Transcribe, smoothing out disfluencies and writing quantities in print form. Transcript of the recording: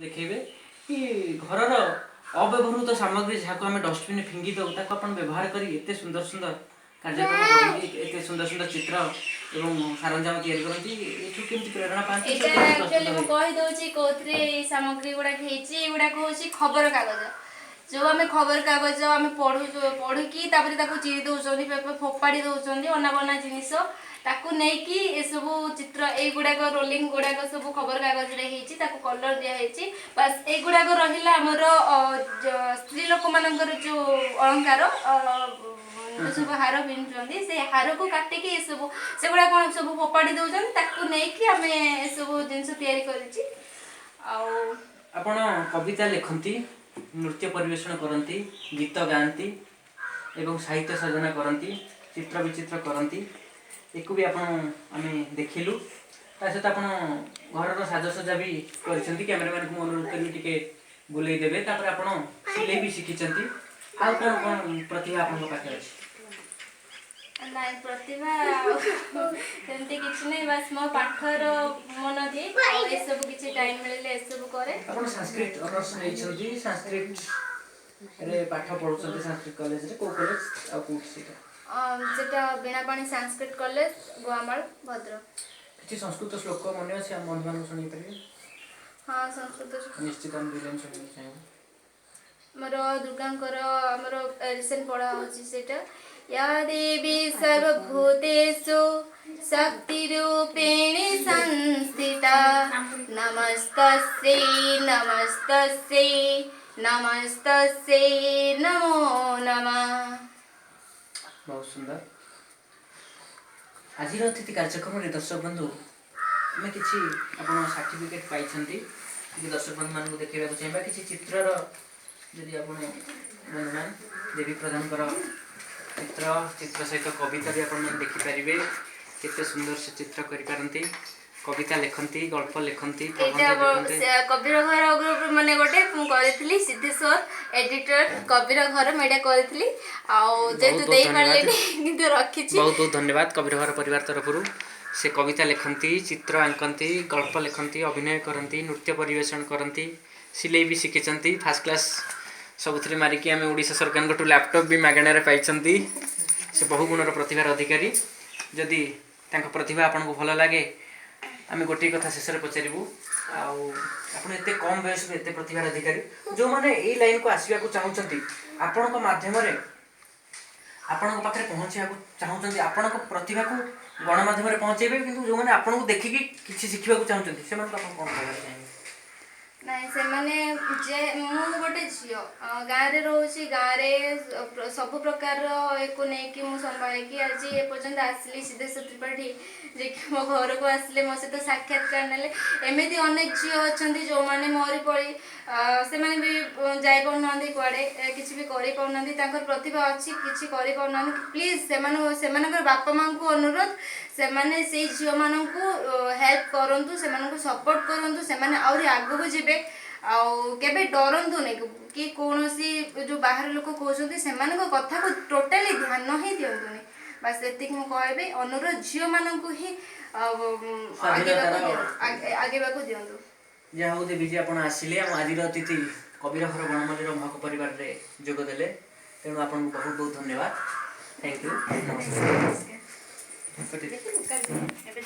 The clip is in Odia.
ଦେଖେଇବେ କି ଘରର ଅବ୍ୟବହୃତ ସାମଗ୍ରୀ ଯାହାକୁ ଆମେ ଡଷ୍ଟବିନରେ ଫିଙ୍ଗି ଦେଉ, ତାକୁ ଆପଣ ବ୍ୟବହାର କରି ଏତେ ସୁନ୍ଦର ସୁନ୍ଦର କାର୍ଯ୍ୟକ୍ରମ କରନ୍ତି, ଏତେ ସୁନ୍ଦର ସୁନ୍ଦର ଚିତ୍ର ଏବଂ ସରଞ୍ଜାମ ତିଆରି କରନ୍ତି। ଏଠୁ କେମିତି ପ୍ରେରଣା ପାଆନ୍ତି? ଏଇଟା ସବୁ କେମିତି ଆକ୍ଚୁଆଲି ପ୍ରସ୍ତୁତ ମୁଁ ହୁଏ? କହିଦଉଛି କୋଉଥିରେ ଏଇ ସାମଗ୍ରୀ ଗୁଡାକ ହେଇଛି। ଏଗୁଡାକ ହଉଛି ଖବର କାଗଜ। ଯୋଉ ଆମେ ଖବର କାଗଜ ଆମେ ପଢୁଛୁ, ପଢିକି ତାପରେ ତାକୁ ଚିରି ଦଉଛନ୍ତି, ପେପର ଫୋପାଡ଼ି ଦଉଛନ୍ତି, ଅନାବନା ଜିନିଷ, ତାକୁ ନେଇକି ଏସବୁ ଚିତ୍ର, ଏଇଗୁଡାକ ରୋଲିଂ ଗୁଡାକ ସବୁ ଖବର କାଗଜରେ ହେଇଛି, ତାକୁ କଲର ଦିଆହେଇଛି। ବାସ୍, ଏଇଗୁଡାକ ରହିଲା ଆମର ସ୍ତ୍ରୀ ଲୋକମାନଙ୍କର ଯୋଉ ଅଳଙ୍କାର, ଯୋଉ ସବୁ ହାର ପିନ୍ଧୁଛନ୍ତି, ସେ ହାରକୁ କାଟିକି ଏସବୁ, ସେଗୁଡା କଣ ସବୁ ଫୋପାଡ଼ି ଦଉଛନ୍ତି, ତାକୁ ନେଇକି ଆମେ ଏସବୁ ଜିନିଷ ତିଆରି କରିଛି। ଆଉ ଆପଣ କବିତା ଲେଖନ୍ତି, ନୃତ୍ୟ ପରିବେଷଣ କରନ୍ତି, ଗୀତ ଗାଆନ୍ତି ଏବଂ ସାହିତ୍ୟ ସାଧନା କରନ୍ତି, ଚିତ୍ର ବିଚିତ୍ର କରନ୍ତି। ଏକୁ ବି ଆପଣ ଆମେ ଦେଖିଲୁ। ତା ସହିତ ଆପଣ ଘରର ସାଜସଜ୍ଜା ବି କରିଛନ୍ତି। କ୍ୟାମେରାମ୍ୟାନକୁ ମୁଁ ଅନୁରୋଧ କରିବି, ଟିକେ ବୁଲେଇ ଦେବେ। ତାପରେ ଆପଣ ସିଲେଇ ବି ଶିଖିଛନ୍ତି। ଆଉ କ'ଣ କ'ଣ ପ୍ରତିଭା ଆପଣଙ୍କ ପାଖରେ ଅଛି? ନାଇଁ, ପ୍ରତିଭା ଆଉ ସେମିତି କିଛି ନାହିଁ। ବାସ୍ ମୋ ପାଠର ମନ ଦିଏ ଆଉ ଏସବୁ କିଛି ଟାଇମ୍ ମିଳିଲେ ଏସବୁ କରେ। ଆପଣ ସାଂସ୍କ୍ରିଟ ଅନର୍ସ ନେଇଛନ୍ତି, ସାଂସ୍କ୍ରିଟରେ ପାଠ ପଢୁଛନ୍ତି ସାଂସ୍କ୍ରିଟ କଲେଜରେ। କୋଉ କଲେଜ ଆଉ କୋଉଠି ସେଇଟା? ସେଟା ବୀଣାପାଣି ସାଂସ୍କ୍ରିଟ କଲେଜ, ଗୁଆମାଳ, ଭଦ୍ରକ। କିଛି ସଂସ୍କୃତ ଶ୍ଲୋକ ମନେ ଅଛି, ଆମ ବନ୍ଧୁମାନଙ୍କୁ ଶୁଣେଇ ପାରିବେ? ହଁ, ସଂସ୍କୃତ ଶ୍ଲୋକ। ନିଶ୍ଚିତ ଆମେ ଦୁଇ ଲାଇନ୍ ଶୁଣିବାକୁ ଚାହିଁବୁ। ଆମର ଦୁର୍ଗାଙ୍କର ଆମର ରିସେଣ୍ଟ ପଢ଼ା ହେଉଛି ସେଇଟା। या देवी सर्वभूतेषु शक्तिरूपेण संस्थिता, नमस्तस्यै नमस्तस्यै नमस्तस्यै नमो नमः। ବହୁତ ସୁନ୍ଦର। ଆଜିର ଅତିଥି କାର୍ଯ୍ୟକ୍ରମରେ ଦର୍ଶକ ବନ୍ଧୁ, ଆମେ କିଛି ଆପଣ ସାର୍ଟିଫିକେଟ୍ ପାଇଛନ୍ତି, ଟିକେ ଦର୍ଶକ ବନ୍ଧୁମାନଙ୍କୁ ଦେଖେଇବାକୁ ଚାହିଁବା। କିଛି ଚିତ୍ରର ଯଦି ଆପଣ ବନ୍ଧୁମାନେ ଦେବୀ ପ୍ରଧାନଙ୍କର ଚିତ୍ର, ଚିତ୍ର ସହିତ କବିତା ବି ଆପଣମାନେ ଦେଖିପାରିବେ, କେତେ ସୁନ୍ଦର ସେ ଚିତ୍ର କରିପାରନ୍ତି, କବିତା ଲେଖନ୍ତି, ଗଳ୍ପ ଲେଖନ୍ତି, ଏଇଟା ପ୍ରବନ୍ଧ ଲେଖନ୍ତି। କବିର ଘର ଗ୍ରୁପ ମାନେ ଗୋଟେ ମୁଁ କରିଥିଲି, ସିଦ୍ଧେଶ୍ୱର ଏଡିଟର, କବିର ଘର ମୁଁ ଏଇଟା କରିଥିଲି। ଆଉ ଯେହେତୁ ବହୁତ ଦେଇପାରିଲିନି, କିନ୍ତୁ ରଖିଛି। ବହୁତ ବହୁତ ଧନ୍ୟବାଦ କବିର ଘର ପରିବାର ତରଫରୁ। ସେ କବିତା ଲେଖନ୍ତି, ଚିତ୍ର ଆଙ୍କନ୍ତି, ଗଳ୍ପ ଲେଖନ୍ତି, ଅଭିନୟ କରନ୍ତି, ନୃତ୍ୟ ପରିବେଷଣ କରନ୍ତି, ସିଲେଇ ବି ଶିଖିଛନ୍ତି। ଫାର୍ଷ୍ଟ କ୍ଲାସ୍ ସବୁଥିରେ ମାରିକି ଆମେ ଓଡ଼ିଶା ସରକାରଙ୍କଠୁ ଲ୍ୟାପଟପ୍ ବି ମାଗଣାରେ ପାଇଛନ୍ତି। ସେ ବହୁ ଗୁଣର ପ୍ରତିଭାର ଅଧିକାରୀ। ଯଦି ତାଙ୍କ ପ୍ରତିଭା ଆପଣଙ୍କୁ ଭଲ ଲାଗେ, ଆମେ ଗୋଟିଏ କଥା ଶେଷରେ ପଚାରିବୁ। ଆଉ ଆପଣ ଏତେ କମ୍ ବୟସରୁ ଏତେ ପ୍ରତିଭାର ଅଧିକାରୀ, ଯେଉଁମାନେ ଏଇ ଲାଇନକୁ ଆସିବାକୁ ଚାହୁଁଛନ୍ତି, ଆପଣଙ୍କ ମାଧ୍ୟମରେ ଆପଣଙ୍କ ପାଖରେ ପହଞ୍ଚିବାକୁ ଚାହୁଁଛନ୍ତି, ଆପଣଙ୍କ ପ୍ରତିଭାକୁ ଗଣମାଧ୍ୟମରେ ପହଞ୍ଚେଇବେ, କିନ୍ତୁ ଯେଉଁମାନେ ଆପଣଙ୍କୁ ଦେଖିକି କିଛି ଶିଖିବାକୁ ଚାହୁଁଛନ୍ତି, ସେମାନଙ୍କୁ ଆପଣ କ'ଣ କହିବାକୁ ଚାହିଁବେ? ନାଇଁ, ସେମାନେ ଯେ ମୁଁ ଗୋଟେ ଝିଅ, ଗାଁରେ ରହୁଛି। ଗାଁରେ ସବୁ ପ୍ରକାରର ଏକୁ ନେଇକି ମୁଁ ସମ୍ଭାଳିକି ଆଜି ଏପର୍ଯ୍ୟନ୍ତ ଆସିଲି। ସିଦ୍ଧେଶ୍ୱର ତ୍ରିପାଠୀ ଯିଏକି ମୋ ଘରକୁ ଆସିଲେ, ମୋ ସହିତ ସାକ୍ଷାତକାର ନେଲେ। ଏମିତି ଅନେକ ଝିଅ ଅଛନ୍ତି ଯେଉଁମାନେ ମୋରି ଭଳି, ସେମାନେ ବି ଯାଇପାରୁନାହାନ୍ତି କୁଆଡ଼େ, କିଛି ବି କରିପାରୁନାହାନ୍ତି। ତାଙ୍କର ପ୍ରତିଭା ଅଛି, କିଛି କରିପାରୁନାହାନ୍ତି। ପ୍ଲିଜ୍ ସେମାନଙ୍କର ବାପା ମାଆଙ୍କୁ ଅନୁରୋଧ, ସେମାନେ ସେଇ ଝିଅମାନଙ୍କୁ ହେଲ୍ପ କରନ୍ତୁ, ସେମାନଙ୍କୁ ସପୋର୍ଟ କରନ୍ତୁ, ସେମାନେ ଆହୁରି ଆଗକୁ ଯିବେ। ଆଉ କେବେ ଡରନ୍ତୁନି କି କୌଣସି ଯୋଉ ବାହାର ଲୋକ କହୁଛନ୍ତି, ସେମାନଙ୍କ କଥାକୁ ଟୋଟାଲି ଧ୍ୟାନ ହିଁ ଦିଅନ୍ତୁନି। ବାସ୍, ଏତିକି ମୁଁ କହିବି ଅନୁରୋଧ, ଝିଅମାନଙ୍କୁ ହିଁ ଆଉ, ଆଗେଇବାକୁ ଦିଅନ୍ତୁ, ଆଗେଇବାକୁ ଦିଅନ୍ତୁ। ଯାହା ହଉ ଦେବୀଜୀ, ଆପଣ ଆସିଲେ, ଆମ ଆଜିର ଅତିଥି କବିର ଘର ବଣମଲ୍ଲୀର ମହକ ପରିବାରରେ ଯୋଗ ଦେଲେ। ତେଣୁ ଆପଣଙ୍କୁ ବହୁତ ବହୁତ ଧନ୍ୟବାଦ। Thank you, ନମସ୍କାର। ନମସ୍କାର।